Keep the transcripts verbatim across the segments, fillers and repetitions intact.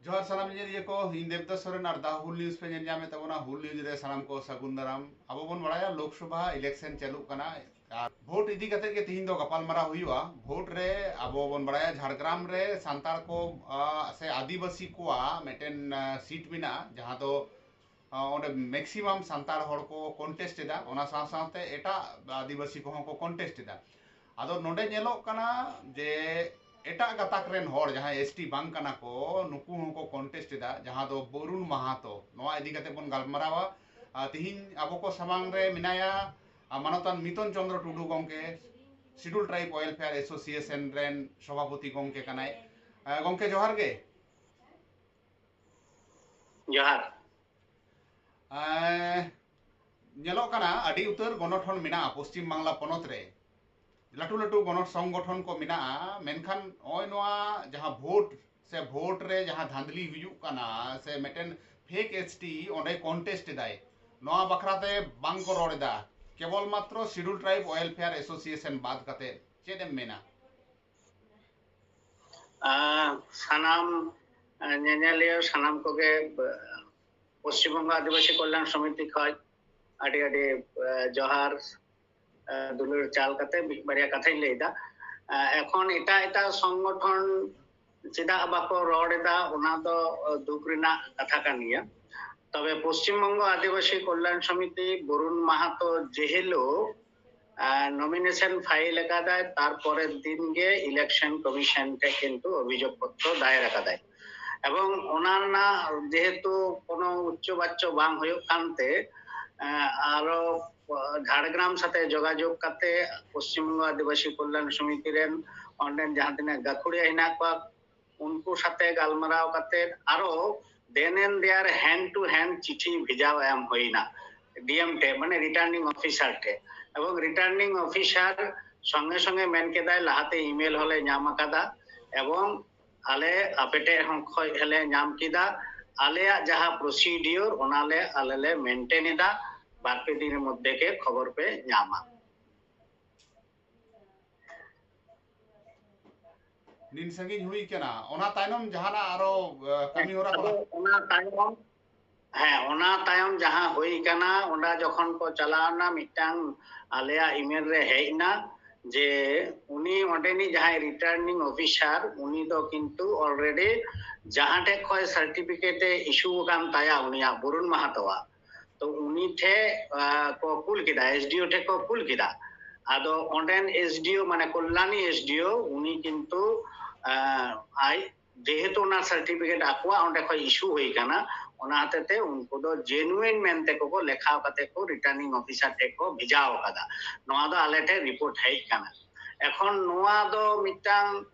ᱡᱚᱦᱟᱨ ᱥᱟᱱᱟᱢ ᱧᱮᱧᱮᱞᱤᱭᱟᱹ ᱠᱚ, ᱤᱧ ᱫᱮᱵᱫᱟᱥ ᱥᱚᱨᱮᱱ ᱟᱨ ᱫᱟ ᱦᱩᱞ ᱱᱤᱭᱩᱡᱽ ᱯᱮ ᱧᱮᱞ ᱧᱟᱢᱮᱫ ᱛᱟᱵᱚᱱᱟ᱾ ᱦᱩᱞ ᱱᱤᱭᱩᱡᱽ ᱨᱮ ᱥᱟᱱᱟᱢ ᱠᱚ ᱥᱟᱹᱜᱩᱱ ᱫᱟᱨᱟᱢ᱾ ᱟᱵᱚ ᱵᱚᱱ ᱵᱟᱲᱟᱭᱟ ᱞᱳᱠᱥᱚᱵᱷᱟ ᱤᱞᱮᱠᱥᱚᱱ ᱪᱟᱹᱞᱩᱜ ᱠᱟᱱᱟ ᱟᱨ ᱵᱷᱳᱴ ᱤᱫᱤ ᱠᱟᱛᱮ ᱜᱮ ᱛᱤᱦᱤᱧ ᱫᱚ ᱜᱟᱯᱟᱞ ᱢᱟᱨᱟᱣ ᱦᱩᱭᱩᱜᱼᱟ᱾ ᱵᱷᱳᱴ ᱨᱮ ᱟᱵᱚ ᱵᱚᱱ ᱵᱟᱲᱟᱭᱟ ᱡᱷᱟᱲᱜᱨᱟᱢ ᱨᱮ ᱥᱟᱱᱛᱟᱲ ᱠᱚ, ᱟ, ᱥᱮ ᱟᱹᱫᱤᱵᱟᱹᱥᱤ ᱠᱚᱣᱟᱜ ᱢᱤᱫᱴᱮᱱ, ᱟ, ᱥᱤᱴ ᱢᱮᱱᱟᱜᱼᱟ, ᱡᱟᱦᱟᱸ ᱫᱚ, ᱟ, ᱚᱸᱰᱮ ᱢᱮᱠᱥᱤᱢᱟᱢ ᱥᱟᱱᱛᱟᱲ ᱦᱚᱲ ᱠᱚ ᱠᱚᱱᱴᱮᱥᱴ ᱮᱫᱟ, ᱚᱱᱟ ᱥᱟᱶ ᱥᱟᱶᱛᱮ ᱮᱴᱟᱜ ᱟᱹᱫᱤᱵᱟᱹᱥᱤ ᱠᱚᱦᱚᱸ ᱠᱚ ᱠᱚᱱᱴᱮᱥᱴ ᱮᱫᱟ᱾ ᱟᱫᱚ ᱱᱚᱰᱮ ᱧᱮᱞᱚᱜ ᱠᱟᱱᱟ ᱡᱮ ᱮᱴᱟᱜ ᱜᱟᱛᱟᱠ ᱨᱮᱱ ᱦᱚᱲ ᱡᱟᱦᱟᱸᱭ ᱮᱥ ᱴᱤ ᱵᱟᱝ ᱠᱟᱱᱟ ᱠᱚ, ᱱᱩᱠᱩ ᱦᱚᱸᱠᱚ ᱠᱚᱱᱴᱮᱥᱴ ᱮᱫᱟ, ᱡᱟᱦᱟᱸ ᱫᱚ ᱵᱚᱨᱩᱱ ᱢᱟᱦᱟᱛᱚ᱾ ᱱᱚᱣᱟ ᱤᱫᱤ ᱠᱟᱛᱮ ᱵᱚᱱ ᱜᱟᱞᱢᱟᱨᱟᱣᱟ᱾ ᱟᱨ ᱛᱤᱦᱤᱧ ᱟᱵᱚ ᱠᱚ ᱥᱟᱢᱟᱝ ᱨᱮ ᱢᱮᱱᱟᱭᱟ, ᱟᱨ ᱢᱟᱱᱚᱛᱟᱱ ᱢᱤᱛᱚᱱ ᱪᱚᱸᱫᱽᱨᱚ ᱴᱩᱰᱩ ᱜᱚᱢᱠᱮ, ᱥᱤᱰᱩᱞ ᱴᱨᱟᱭᱤᱵᱽ ᱳᱭᱮᱞᱯᱷᱮᱭᱟᱨ ᱮᱥᱳᱥᱤᱭᱮᱥᱚᱱ ᱨᱮᱱ ᱥᱚᱵᱷᱟᱯᱚᱛᱤ ᱜᱚᱢᱠᱮ ᱠᱟᱱᱟᱭ᱾ ᱟᱨ ᱜᱚᱢᱠᱮ, ᱡᱚᱦᱟᱨ ᱜᱮ᱾ ᱡᱚᱦᱟᱨ᱾ ᱟᱨ ᱧᱮᱞᱚᱜ ᱠᱟᱱᱟ ᱟᱹᱰᱤ ᱩᱛᱟᱹᱨ ᱜᱚᱱᱚᱴᱷᱚᱱ ᱢᱮᱱᱟᱜᱼᱟ ᱯᱚᱥᱪᱤᱢ ᱵᱟᱝᱞᱟ ᱯᱚᱱᱚᱛ ᱨᱮ, ᱞᱟᱹᱴᱩ ᱞᱟᱹᱴᱩ ᱜᱚᱱᱚᱴ ᱥᱚᱝᱜᱚᱴᱷᱚᱱ ᱠᱚ ᱢᱮᱱᱟᱜᱼᱟ, ᱢᱮᱱᱠᱷᱟᱱ ᱱᱚᱜᱼᱚᱭ ᱱᱚᱣᱟ ᱡᱟᱦᱟᱸ ᱵᱷᱳᱴ ᱥᱮ ᱵᱷᱳᱴ ᱨᱮ ᱡᱟᱦᱟᱸ ᱫᱷᱟᱸᱫᱽᱞᱤ ᱦᱩᱭᱩᱜ ᱠᱟᱱᱟ ᱥᱮ ᱢᱤᱫᱴᱮᱱ ᱯᱷᱮᱠ ᱮᱥ ᱴᱤ ᱚᱸᱰᱮ ᱠᱚᱱᱴᱮᱥᱴ ᱮᱫᱟᱭ, ᱱᱚᱣᱟ ᱵᱟᱠᱷᱨᱟ ᱛᱮ ᱵᱟᱝ ᱠᱚ ᱨᱚᱲ ᱮᱫᱟ, ᱠᱮᱵᱚᱞ ᱢᱟᱛᱨᱚ ᱥᱤᱰᱩᱞ ᱴᱨᱟᱭᱤᱵᱽ ᱳᱭᱮᱞᱯᱷᱮᱭᱟᱨ ᱮᱥᱳᱥᱤᱭᱮᱥᱚᱱ ᱵᱟᱫ ᱠᱟᱛᱮ᱾ ᱪᱮᱫ ᱮᱢ ᱢᱮᱱᱟ? ᱟᱨ ᱥᱟᱱᱟᱢ, ᱟᱨ ᱧᱮᱧᱮᱞᱤᱭᱟᱹ ᱥᱟᱱᱟᱢ ᱠᱚᱜᱮ, ᱟᱨ ᱯᱚᱥᱪᱤᱢ ᱵᱚᱝᱜᱚ ᱟᱹᱫᱤᱵᱟᱹᱥᱤ ᱠᱚᱞᱭᱟᱱ ᱥᱚᱢᱤᱛᱤ ᱠᱷᱚᱱ ᱟᱹᱰᱤ ᱟᱹᱰᱤ, ᱟᱨ ᱡᱚᱦᱟᱨ, ᱟᱨ ᱫᱩᱞᱟᱹᱲ ᱪᱟᱞ ᱠᱟᱛᱮ ᱢᱤᱫ ᱵᱟᱨᱭᱟ ᱠᱟᱛᱷᱟᱧ ᱞᱟᱹᱭ ᱮᱫᱟ᱾ ᱟᱨ ᱮᱠᱷᱚᱱ ᱮᱴᱟᱜ ᱮᱴᱟᱜ ᱥᱚᱝᱜᱚᱴᱷᱚᱱ ᱪᱮᱫᱟᱜ ᱵᱟᱠᱚ ᱨᱚᱲ ᱮᱫᱟ, ᱚᱱᱟ ᱫᱚ, ᱟᱨ ᱫᱩᱠ ᱨᱮᱱᱟᱜ ᱠᱟᱛᱷᱟ ᱠᱟᱱ ᱜᱮᱭᱟ᱾ ᱛᱚᱵᱮ ᱯᱚᱥᱪᱤᱢ ᱵᱚᱝᱜᱚ ᱟᱹᱫᱤᱵᱟᱹᱥᱤ ᱠᱚᱞᱭᱟᱱ ᱥᱚᱢᱤᱛᱤ ᱵᱚᱨᱩᱱ ᱢᱟᱦᱟᱛᱚ ᱡᱮ ᱦᱤᱞᱳᱜ, ᱟᱨ ᱱᱚᱢᱤᱱᱮᱥᱚᱱ ᱯᱷᱟᱭᱤᱞ ᱟᱠᱟᱫᱟᱭ, ᱛᱟᱨᱯᱚᱨᱮᱨ ᱫᱤᱱ ᱜᱮ ᱤᱞᱮᱠᱥᱚᱱ ᱠᱚᱢᱤᱥᱚᱱ ᱴᱷᱮᱱ ᱠᱤᱱᱛᱩ ᱚᱵᱷᱤᱡᱳᱜᱽ ᱯᱚᱛᱨᱚ ᱫᱟᱭᱮᱨ ᱟᱠᱟᱫᱟᱭ᱾ ᱮᱵᱚᱝ ᱚᱱᱟ ᱨᱮᱱᱟᱜ ᱡᱮᱦᱮᱛᱩ ᱠᱳᱱᱳ ᱩᱪᱪᱚ ᱵᱟᱪᱪᱚ ᱵᱟᱝ ᱦᱩᱭᱩᱜ ᱠᱟᱱᱛᱮ, ᱟᱨᱚ ᱡᱷᱟᱲᱜᱨᱟᱢ ᱥᱟᱛᱮ ᱡᱳᱜᱟᱡᱳᱜᱽ ᱠᱟᱛᱮ ᱯᱚᱥᱪᱤᱢ ᱵᱚᱝᱜᱚ ᱟᱹᱫᱤᱵᱟᱹᱥᱤ ᱠᱚᱞᱭᱟᱱ ᱥᱚᱢᱤᱛᱤ ᱨᱮᱱ ᱚᱸᱰᱮᱱ ᱡᱟᱦᱟᱸ ᱛᱤᱱᱟᱹᱜ ᱜᱟᱹᱠᱷᱩᱲᱤᱭᱟᱹ ᱦᱮᱱᱟᱜ ᱠᱚᱣᱟ, ᱩᱱᱠᱩ ᱥᱟᱛᱮ ᱜᱟᱞᱢᱟᱨᱟᱣ ᱠᱟᱛᱮ ᱟᱨᱚ then and there hand to hand ᱪᱤᱴᱷᱤ ᱵᱷᱮᱡᱟ ᱮᱢ ᱦᱩᱭᱱᱟ ᱰᱤ ᱮᱢ ᱴᱷᱮᱱ, ᱢᱟᱱᱮ ᱨᱤᱴᱟᱨᱱᱤᱝ ᱚᱯᱷᱤᱥᱟᱨ ᱴᱷᱮᱱ᱾ ᱮᱵᱚᱝ ᱨᱤᱴᱟᱨᱱᱤᱝ ᱚᱯᱷᱤᱥᱟᱨ ᱥᱚᱸᱜᱮ ᱥᱚᱸᱜᱮ ᱢᱮᱱ ᱠᱮᱫᱟᱭ, "ᱞᱟᱦᱟᱛᱮ ᱤᱢᱮᱞ ᱦᱚᱸᱞᱮ ᱧᱟᱢ ᱟᱠᱟᱫᱟ ᱮᱵᱚᱝ ᱟᱞᱮ ᱟᱯᱮ ᱴᱷᱮᱱ ᱦᱚᱸ ᱠᱷᱚᱡ ᱦᱚᱸᱞᱮ ᱧᱟᱢ ᱠᱮᱫᱟ, ᱟᱞᱮᱭᱟᱜ ᱡᱟᱦᱟᱸ ᱯᱨᱚᱥᱤᱰᱤᱭᱳᱨ ᱚᱱᱟᱞᱮ ᱟᱞᱮ ᱞᱮ ᱢᱮᱱᱴᱮᱱ ᱮᱫᱟ, ᱵᱟᱨ ᱯᱮ ᱫᱤᱱ ᱢᱚᱫᱽᱫᱷᱮ ᱜᱮ ᱠᱷᱚᱵᱚᱨ ᱯᱮ ᱧᱟᱢᱟ᱾" ᱱᱤᱱ ᱥᱟᱺᱜᱤᱧ ᱦᱩᱭ ᱠᱟᱱᱟ, ᱚᱱᱟ ᱛᱟᱭᱱᱚᱢ ᱡᱟᱦᱟᱱᱟᱜ ᱟᱨᱚ ᱠᱟᱹᱢᱤ ᱦᱚᱨᱟ ᱠᱚ? ᱚᱱᱟ ᱛᱟᱭᱚᱢ ᱦᱮᱸ, ᱚᱱᱟ ᱛᱟᱭᱚᱢ ᱡᱟᱦᱟᱸ ᱦᱩᱭ ᱠᱟᱱᱟ, ᱚᱸᱰᱮ ᱡᱚᱠᱷᱚᱱ ᱠᱚ ᱪᱟᱞᱟᱣ ᱮᱱᱟ, ᱢᱤᱫᱴᱟᱝ ᱟᱞᱮᱭᱟᱜ email ᱨᱮ ᱦᱮᱡ ᱮᱱᱟ ᱡᱮ ᱩᱱᱤ ᱚᱸᱰᱮᱱᱤᱡ ᱡᱟᱦᱟᱸᱭ returning officer, ᱩᱱᱤ ᱫᱚ ᱠᱤᱱᱛᱩ already ᱡᱟᱦᱟᱸ ᱴᱷᱮᱡ ᱠᱷᱚᱱ certificate ᱮ issue ᱟᱠᱟᱱ ᱛᱟᱭᱟ, ᱩᱱᱤᱭᱟᱜ ᱵᱚᱨᱩᱱ ᱢᱟᱦᱟᱛᱚᱣᱟᱜ, ᱛᱚ ᱩᱱᱤ ᱴᱷᱮᱡ ᱠᱚ ᱠᱩᱞ ᱠᱮᱫᱟ, SDO ᱴᱷᱮᱡ ᱠᱚ ᱠᱩᱞ ᱠᱮᱫᱟ᱾ ᱟᱫᱚ ᱚᱸᱰᱮᱱ SDO, ᱢᱟᱱᱮ ᱠᱚᱞᱞᱟᱱᱤ SDO, ᱩᱱᱤ ᱠᱤᱱᱛᱩ ᱟᱡ ᱡᱮᱦᱮᱛᱩ ᱚᱱᱟ certificate ᱟᱠᱚᱣᱟᱜ ᱚᱸᱰᱮ ᱠᱷᱚᱱ issue ᱦᱩᱭ ᱠᱟᱱᱟ, ᱚᱱᱟ ᱦᱚᱛᱮ ᱛᱮ ᱩᱱᱠᱩ ᱫᱚ genuine ᱢᱮᱱᱛᱮ ᱠᱚ ᱞᱮᱠᱷᱟᱣ ᱠᱟᱛᱮ ᱠᱚ returning officer ᱴᱷᱮᱱ ᱠᱚ ᱵᱷᱮᱡᱟ ᱟᱠᱟᱫᱟ᱾ ᱱᱚᱣᱟ ᱫᱚ ᱟᱞᱮ ᱴᱷᱮᱱ report ᱦᱮᱡ ᱠᱟᱱᱟ᱾ ᱮᱠᱷᱚᱱ ᱱᱚᱣᱟ ᱫᱚ ᱢᱤᱫᱴᱟᱝ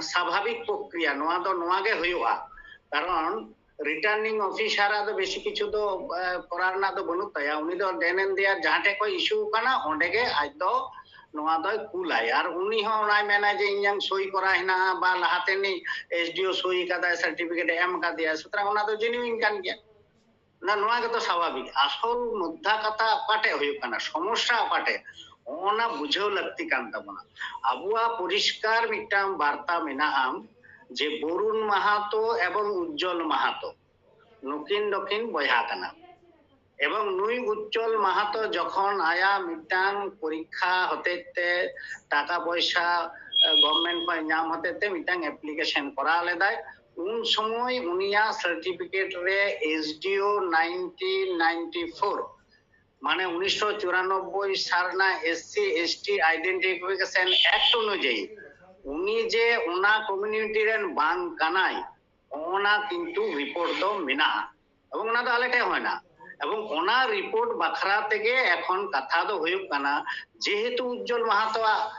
ᱥᱟᱵᱷᱟᱵᱤᱠ ᱯᱨᱚᱠᱨᱤᱭᱟ, ᱱᱚᱣᱟ ᱫᱚ ᱱᱚᱣᱟ ᱜᱮ ᱦᱩᱭᱩᱜᱼᱟ᱾ ᱠᱟᱨᱚᱱ returning officer ᱟᱜ ᱫᱚ ᱵᱮᱥᱤ ᱠᱤᱪᱷᱩ ᱫᱚ ᱠᱚᱨᱟᱣ ᱨᱮᱱᱟᱜ ᱫᱚ ᱵᱟᱹᱱᱩᱜ ᱛᱟᱭᱟ᱾ ᱩᱱᱤ ᱫᱚ then and there ᱡᱟᱦᱟᱸ ᱴᱷᱮᱱ ᱠᱷᱚᱱ issue ᱠᱟᱱᱟ, ᱚᱸᱰᱮ ᱜᱮ ᱟᱡ ᱫᱚ ᱱᱚᱣᱟ ᱫᱚᱭ ᱠᱩᱞᱟᱭ᱾ ᱟᱨ ᱩᱱᱤ ᱦᱚᱸ ᱚᱱᱟᱭ ᱢᱮᱱᱟ ᱡᱮ ᱤᱧᱟᱝ ᱥᱳᱭ ᱠᱚᱨᱟᱣ ᱦᱮᱱᱟᱜᱼᱟ ᱵᱟ ᱞᱟᱦᱟᱛᱮᱱᱤᱡ SDO ᱥᱳᱭ ᱠᱟᱫᱟᱭ, certificate ᱮ ᱮᱢ ᱠᱟᱫᱮᱭᱟ, ᱥᱩᱛᱚᱨᱟᱝ ᱚᱱᱟ ᱫᱚ genuine ᱠᱟᱱ ᱜᱮᱭᱟ᱾ ᱱᱚᱣᱟ ᱜᱮᱛᱚ ᱥᱟᱵᱷᱟᱵᱤᱠ᱾ ᱟᱥᱚᱞ ᱢᱩᱫᱽᱫᱷᱟ ᱠᱟᱛᱷᱟ ᱚᱠᱟᱴᱷᱮᱡ ᱦᱩᱭᱩᱜ ᱠᱟᱱᱟ, ᱥᱚᱢᱚᱥᱥᱟ ᱚᱠᱟᱴᱷᱮᱡ, ᱚᱱᱟ ᱵᱩᱡᱷᱟᱹᱣ ᱞᱟᱹᱠᱛᱤ ᱠᱟᱱ ᱛᱟᱵᱚᱱᱟ᱾ ᱟᱵᱚᱣᱟᱜ ᱯᱚᱨᱤᱥᱠᱟᱨ ᱢᱤᱫᱴᱟᱝ ᱵᱟᱨᱛᱟ ᱢᱮᱱᱟᱜᱼᱟ ᱡᱮ ᱵᱚᱨᱩᱱ ᱢᱟᱦᱟᱛᱚ ᱮᱵᱚᱝ ᱩᱡᱡᱚᱞ ᱢᱟᱦᱟᱛᱚ ᱱᱩᱠᱤᱱ ᱫᱚᱠᱤᱱ ᱵᱚᱭᱦᱟ ᱠᱟᱱᱟ᱾ ᱮᱵᱚᱝ ᱱᱩᱭ ᱩᱡᱡᱚᱞ ᱢᱟᱦᱟᱛᱚ ᱡᱚᱠᱷᱚᱱ ᱟᱭᱟᱜ ᱢᱤᱫᱴᱟᱝ ᱯᱚᱨᱤᱠᱠᱷᱟ ᱦᱚᱛᱮᱡ ᱛᱮ ᱴᱟᱠᱟ ᱯᱚᱭᱥᱟ government ᱠᱷᱚᱱ ᱧᱟᱢ ᱦᱚᱛᱮᱡ ᱛᱮ ᱢᱤᱫᱴᱟᱝ application ᱠᱚᱨᱟᱣ ᱞᱮᱫᱟᱭ, ᱩᱱ ᱥᱚᱢᱚᱭ ᱩᱱᱤᱭᱟᱜ certificate ᱨᱮ SDO nineteen ninety four, ᱢᱟᱱᱮ ᱩᱱᱤᱥᱥᱚ ᱪᱩᱨᱟᱱᱚᱵᱵᱳᱭ ᱥᱟᱞ ᱨᱮᱱᱟᱜ SC ST Identification Act ᱚᱱᱩᱡᱟᱭᱤ ᱩᱱᱤ ᱡᱮ ᱚᱱᱟ community ᱨᱮᱱ ᱵᱟᱝ ᱠᱟᱱᱟᱭ, ᱚᱱᱟ ᱠᱤᱱᱛᱩ report ᱫᱚ ᱢᱮᱱᱟᱜᱼᱟ᱾ ᱮᱵᱚᱝ ᱚᱱᱟ ᱫᱚ ᱟᱞᱮ ᱴᱷᱮᱱ ᱦᱚᱸ ᱦᱮᱱᱟᱜᱼᱟ᱾ ᱮᱵᱚᱝ ᱚᱱᱟ report ᱵᱟᱠᱷᱨᱟ ᱛᱮᱜᱮ ᱮᱠᱷᱚᱱ ᱠᱟᱛᱷᱟ ᱫᱚ ᱦᱩᱭᱩᱜ ᱠᱟᱱᱟ, ᱡᱮᱦᱮᱛᱩ ᱩᱡᱡᱚᱞ ᱢᱟᱦᱟᱛᱚᱣᱟᱜ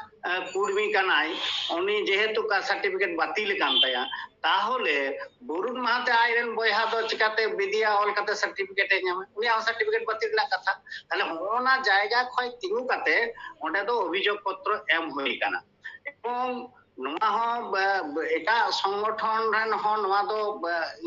ᱠᱩᱲᱢᱤ ᱠᱟᱱᱟᱭ, ᱩᱱᱤ ᱡᱮᱦᱮᱛᱩ certificate ᱵᱟᱹᱛᱤᱞ ᱟᱠᱟᱱ ᱛᱟᱭᱟ, ᱛᱟᱦᱚᱞᱮ ᱵᱚᱨᱩᱱ ᱢᱟᱦᱟᱛᱮ ᱟᱡ ᱨᱮᱱ ᱵᱚᱭᱦᱟ ᱫᱚ ᱪᱤᱠᱟᱛᱮ ᱵᱤᱫᱤᱭᱟ ᱚᱞ ᱠᱟᱛᱮ certificate ᱮ ᱧᱟᱢᱟ? ᱩᱱᱤᱭᱟᱜ ᱦᱚᱸ certificate ᱵᱟᱹᱛᱤᱞ ᱨᱮᱱᱟᱜ ᱠᱟᱛᱷᱟ᱾ ᱛᱟᱦᱚᱞᱮ ᱦᱚᱸᱜᱼᱚ ᱱᱟ ᱡᱟᱭᱜᱟ ᱠᱷᱚᱱ ᱛᱤᱸᱜᱩ ᱠᱟᱛᱮ ᱚᱸᱰᱮ ᱫᱚ ᱚᱵᱷᱤᱡᱳᱜᱽ ᱯᱚᱛᱨᱚ ᱮᱢ ᱦᱩᱭ ᱟᱠᱟᱱᱟ᱾ ᱮᱵᱚᱝ ᱱᱚᱣᱟ ᱦᱚᱸ ᱮᱴᱟᱜ ᱥᱚᱝᱜᱚᱴᱷᱚᱱ ᱨᱮᱱ ᱦᱚᱸ ᱱᱚᱣᱟ ᱫᱚ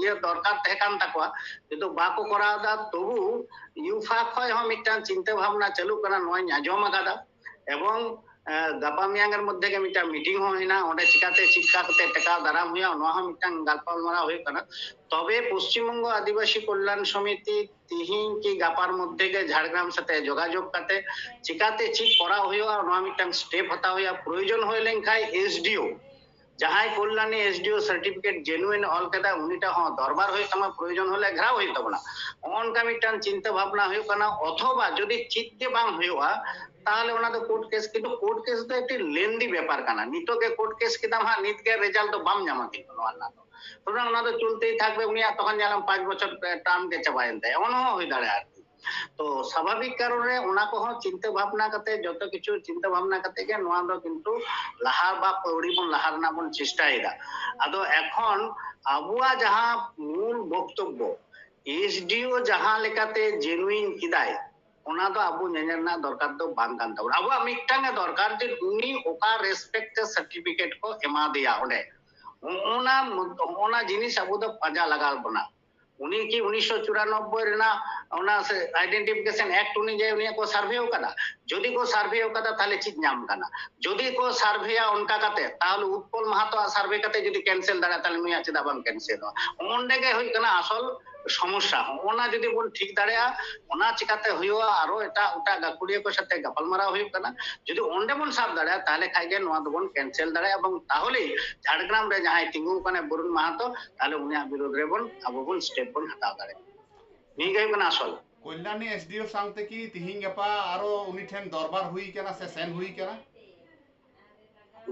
ᱤᱭᱟᱹ ᱫᱚᱨᱠᱟᱨ ᱛᱟᱦᱮᱸ ᱠᱟᱱ ᱛᱟᱠᱚᱣᱟ, ᱠᱤᱱᱛᱩ ᱵᱟᱠᱚ ᱠᱚᱨᱟᱣ ᱮᱫᱟ᱾ ᱛᱚᱵᱩ ᱭᱩᱯᱷᱟ ᱠᱷᱚᱱ ᱦᱚᱸ ᱢᱤᱫᱴᱟᱝ ᱪᱤᱱᱛᱟᱹ ᱵᱷᱟᱵᱱᱟ ᱪᱟᱹᱞᱩᱜ ᱠᱟᱱᱟ, ᱱᱚᱣᱟᱧ ᱟᱸᱡᱚᱢ ᱟᱠᱟᱫᱟ᱾ ᱮᱵᱚᱝ ᱜᱟᱯᱟ ᱢᱮᱭᱟᱝ ᱮᱨ ᱢᱚᱫᱽᱫᱷᱮ ᱜᱮ ᱢᱤᱫᱴᱟᱝ ᱢᱤᱴᱤᱝ ᱦᱚᱸ ᱦᱮᱱᱟᱜ, ᱚᱸᱰᱮ ᱪᱤᱠᱟᱛᱮ ᱪᱮᱫ ᱠᱟᱛᱮ ᱴᱮᱠᱟᱣ ᱫᱟᱨᱟᱢ ᱦᱩᱭᱩᱜᱼᱟ, ᱱᱚᱣᱟ ᱦᱚᱸ ᱢᱤᱫᱴᱟᱝ ᱜᱟᱯᱟᱞᱢᱟᱨᱟᱣ ᱦᱩᱭᱩᱜ ᱠᱟᱱᱟ᱾ ᱛᱚᱵᱮ ᱯᱚᱥᱪᱤᱢ ᱵᱚᱝᱜᱚ ᱟᱹᱫᱤᱵᱟᱹᱥᱤ ᱠᱚᱞᱭᱟᱱ ᱥᱚᱢᱤᱛᱤ ᱛᱤᱦᱤᱧ ᱠᱤ ᱜᱟᱯᱟᱨ ᱢᱚᱫᱽᱫᱷᱮ ᱜᱮ ᱡᱷᱟᱲᱜᱨᱟᱢ ᱥᱟᱛᱮ ᱡᱳᱜᱟᱡᱳᱜᱽ ᱠᱟᱛᱮ ᱪᱤᱠᱟᱛᱮ ᱪᱮᱫ ᱠᱚᱨᱟᱣ ᱦᱩᱭᱩᱜᱼᱟ, ᱱᱚᱣᱟ ᱢᱤᱫᱴᱟᱝ ᱥᱴᱮᱯ ᱦᱟᱛᱟᱣ ᱦᱩᱭᱩᱜᱼᱟ᱾ ᱯᱨᱚᱭᱳᱡᱚᱱ ᱦᱩᱭ ᱞᱮᱱᱠᱷᱟᱱ ᱮᱥᱰᱤᱳ, ᱡᱟᱦᱟᱸᱭ ᱠᱚᱞᱭᱟᱱᱤ ᱮᱥᱰᱤᱳ ᱥᱟᱨᱴᱤᱯᱷᱤᱠᱮᱴ ᱡᱮᱱᱩᱭᱤᱱ ᱚᱞ ᱠᱮᱫᱟ, ᱩᱱᱤᱴᱟᱜ ᱦᱚᱸ ᱫᱚᱨᱵᱟᱨ ᱦᱩᱭᱩᱜ ᱛᱟᱢᱟ, ᱯᱨᱚᱭᱳᱡᱚᱱ ᱦᱚᱞᱮ ᱜᱷᱮᱨᱟᱣ ᱦᱩᱭᱩᱜ ᱛᱟᱵᱚᱱᱟ᱾ ᱱᱚᱜᱼᱚ ᱱᱚᱝᱠᱟ ᱢᱤᱫᱴᱟᱝ ᱪᱤᱱᱛᱟᱹ ᱵᱷᱟᱵᱽᱱᱟ ᱦᱩᱭᱩᱜ ᱠᱟᱱᱟ᱾ ᱚᱛᱷᱚᱵᱟ ᱡᱩᱫᱤ ᱪᱮᱫ ᱜᱮ ᱵᱟᱝ ᱦᱩᱭᱩᱜᱼᱟ, ᱛᱟᱦᱚᱞᱮ ᱚᱱᱟ ᱫᱚ ᱠᱳᱨᱴ ᱠᱮᱥ, ᱠᱤᱱᱛᱩ ᱠᱳᱨᱴ ᱠᱮᱥ ᱫᱚ ᱮᱠᱴᱤ ᱞᱮᱱᱫᱤ ᱵᱮᱯᱟᱨ ᱠᱟᱱᱟ᱾ ᱱᱤᱛᱚᱜ ᱜᱮ ᱠᱳᱨᱴ ᱠᱮᱥ ᱠᱮᱫᱟᱢ ᱦᱟᱸᱜ, ᱱᱤᱛ ᱜᱮ ᱨᱮᱡᱟᱞᱴ ᱫᱚ ᱵᱟᱢ ᱧᱟᱢᱟ, ᱠᱤᱱᱛᱩ ᱱᱚᱣᱟ ᱨᱮᱱᱟᱜ ᱫᱚ, ᱥᱩᱛᱚᱨᱟᱝ ᱚᱱᱟ ᱫᱚ ᱪᱚᱞᱛᱮᱭ ᱛᱷᱟᱠᱵᱮ, ᱩᱱᱤᱭᱟᱜ ᱛᱚᱠᱷᱚᱱ ᱧᱮᱞᱟᱢ ᱯᱟᱸᱪ ᱵᱚᱪᱷᱚᱨ ᱴᱟᱨᱢ ᱜᱮ ᱪᱟᱵᱟᱭᱮᱱ ᱛᱟᱭᱟ, ᱚᱱᱟ ᱦᱚᱸ ᱦᱩᱭ ᱫᱟᱲᱮᱭᱟᱜᱼᱟ ᱟᱨᱠᱤ᱾ ᱛᱚ ᱥᱟᱵᱷᱟᱵᱤᱠ ᱠᱟᱨᱚᱱ ᱨᱮ ᱚᱱᱟ ᱠᱚᱦᱚᱸ ᱪᱤᱱᱛᱟᱹ ᱵᱷᱟᱵᱽᱱᱟ ᱠᱟᱛᱮ, ᱡᱚᱛᱚ ᱠᱤᱪᱷᱩ ᱪᱤᱱᱛᱟᱹ ᱵᱷᱟᱵᱽᱱᱟ ᱠᱟᱛᱮ ᱜᱮ ᱱᱚᱣᱟ ᱫᱚ ᱠᱤᱱᱛᱩ ᱞᱟᱦᱟ ᱵᱟ ᱯᱟᱹᱣᱲᱤ ᱵᱚᱱ ᱞᱟᱦᱟ ᱨᱮᱱᱟᱜ ᱵᱚᱱ ᱪᱮᱥᱴᱟᱭᱮᱫᱟ᱾ ᱟᱫᱚ ᱮᱠᱷᱚᱱ ᱟᱵᱚᱣᱟᱜ ᱡᱟᱦᱟᱸ ᱢᱩᱞ ᱵᱚᱠᱛᱚᱵᱵᱚ, ᱮᱥᱰᱤᱳ ᱡᱟᱦᱟᱸ ᱞᱮᱠᱟᱛᱮ ᱡᱮᱱᱩᱭᱤᱱ ᱠᱮᱫᱟᱭ, ᱚᱱᱟ ᱫᱚ ᱟᱵᱚ ᱧᱮᱧᱮᱞ ᱨᱮᱱᱟᱜ ᱫᱚᱨᱠᱟᱨ ᱫᱚ ᱵᱟᱝ ᱠᱟᱱ ᱛᱟᱵᱚᱱᱟ᱾ ᱟᱵᱚᱣᱟᱜ ᱢᱤᱫᱴᱟᱝ ᱮ ᱫᱚᱨᱠᱟᱨ, ᱡᱮ ᱩᱱᱤ ᱚᱠᱟ ᱨᱮᱥᱯᱮᱠᱴ ᱛᱮ ᱥᱟᱨᱴᱤᱯᱷᱤᱠᱮᱴ ᱠᱚ ᱮᱢᱟ ᱫᱮᱭᱟ ᱚᱸᱰᱮ, ᱚᱱᱟ ᱚᱱᱟ ᱡᱤᱱᱤᱥ ᱟᱵᱚ ᱫᱚ ᱯᱟᱸᱡᱟ ᱞᱟᱜᱟᱣ ᱵᱚᱱᱟ᱾ ᱩᱱᱤ ᱠᱤ ᱩᱱᱤᱥᱥᱚ ᱪᱩᱨᱟᱱᱚᱵᱵᱳᱭ ᱨᱮᱱᱟᱜ ᱚᱱᱟ ᱟᱭᱰᱮᱱᱴᱤᱯᱷᱤᱠᱮᱥᱚᱱ ᱮᱠᱴ ᱩᱱᱤ ᱡᱮ ᱩᱱᱤᱭᱟᱜ ᱠᱚ ᱥᱟᱨᱵᱷᱮ ᱟᱠᱟᱫᱟ? ᱡᱩᱫᱤ ᱠᱚ ᱥᱟᱨᱵᱷᱮ ᱟᱠᱟᱫᱟ, ᱛᱟᱦᱚᱞᱮ ᱪᱮᱫ ᱧᱟᱢ ᱠᱟᱱᱟ? ᱡᱩᱫᱤ ᱠᱚ ᱥᱟᱨᱵᱷᱮᱭᱟ ᱚᱱᱠᱟ ᱠᱟᱛᱮ, ᱛᱟᱦᱚᱞᱮ ᱩᱛᱯᱚᱞ ᱢᱟᱦᱟᱛᱚ ᱟᱜ ᱥᱟᱨᱵᱷᱮ ᱠᱟᱛᱮ ᱡᱩᱫᱤ ᱠᱮᱱᱥᱮᱞ ᱫᱟᱲᱮᱭᱟᱜᱼᱟ, ᱛᱟᱦᱚᱞᱮ ᱱᱩᱭᱟᱜ ᱪᱮᱫᱟᱜ ᱵᱟᱝ ᱠᱮᱱᱥᱮᱞᱚᱜᱼᱟ? ᱚᱸᱰᱮ ᱜᱮ ᱦᱩᱭᱩᱜ ᱠᱟᱱᱟ ᱟᱥᱚᱞ ᱥᱚᱢᱚᱥᱥᱟ᱾ ᱚᱱᱟ ᱡᱩᱫᱤ ᱵᱚᱱ ᱴᱷᱤᱠ ᱫᱟᱲᱮᱭᱟᱜᱼᱟ, ᱚᱱᱟ ᱪᱤᱠᱟᱛᱮ ᱦᱩᱭᱩᱜᱼᱟ? ᱟᱨᱚ ᱮᱴᱟᱜ ᱮᱴᱟᱜ ᱜᱟᱹᱠᱷᱩᱲᱤᱭᱟᱹ ᱠᱚ ᱥᱟᱛᱮ ᱜᱟᱯᱟᱞᱢᱟᱨᱟᱣ ᱦᱩᱭᱩᱜ ᱠᱟᱱᱟ᱾ ᱡᱩᱫᱤ ᱚᱸᱰᱮ ᱵᱚᱱ ᱥᱟᱵ ᱫᱟᱲᱮᱭᱟᱜᱼᱟ, ᱛᱟᱦᱚᱞᱮ ᱠᱷᱟᱡ ᱜᱮ ᱱᱚᱣᱟ ᱫᱚᱵᱚᱱ ᱠᱮᱱᱥᱮᱞ ᱫᱟᱲᱮᱭᱟᱜᱼᱟ, ᱮᱵᱚᱝ ᱛᱟᱦᱚᱞᱮ ᱡᱷᱟᱲᱜᱨᱟᱢ ᱨᱮ ᱡᱟᱦᱟᱸᱭ ᱛᱤᱸᱜᱩ ᱟᱠᱟᱱᱟᱭ ᱵᱚᱨᱩᱱ ᱢᱟᱦᱟᱛᱚ, ᱛᱟᱦᱚᱞᱮ ᱩᱱᱤᱭᱟᱜ ᱵᱤᱨᱩᱫᱷ ᱨᱮᱵᱚᱱ, ᱟᱵᱚ ᱵᱚᱱ ᱥᱴᱮᱯ ᱵᱚᱱ ᱦᱟᱛᱟᱣ ᱫᱟᱲᱮᱭᱟᱜᱼᱟ᱾ ᱱᱤᱭᱟᱹ ᱜᱮ ᱦᱩᱭᱩᱜ ᱠᱟᱱᱟ ᱟᱥᱚᱞ᱾ ᱠᱚᱞᱭᱟᱱᱤ ᱮᱥᱰᱤᱳ ᱥᱟᱶᱛᱮ ᱠᱤ ᱛᱤᱦᱤᱧ ᱜᱟᱯᱟ ᱟᱨᱚ ᱩᱱᱤ ᱴᱷᱮᱱ ᱫᱚᱨᱵᱟᱨ ᱦᱩᱭ ᱠᱟᱱᱟ ᱥᱮ ᱥᱮᱱ ᱦᱩᱭ ᱠᱟᱱᱟ?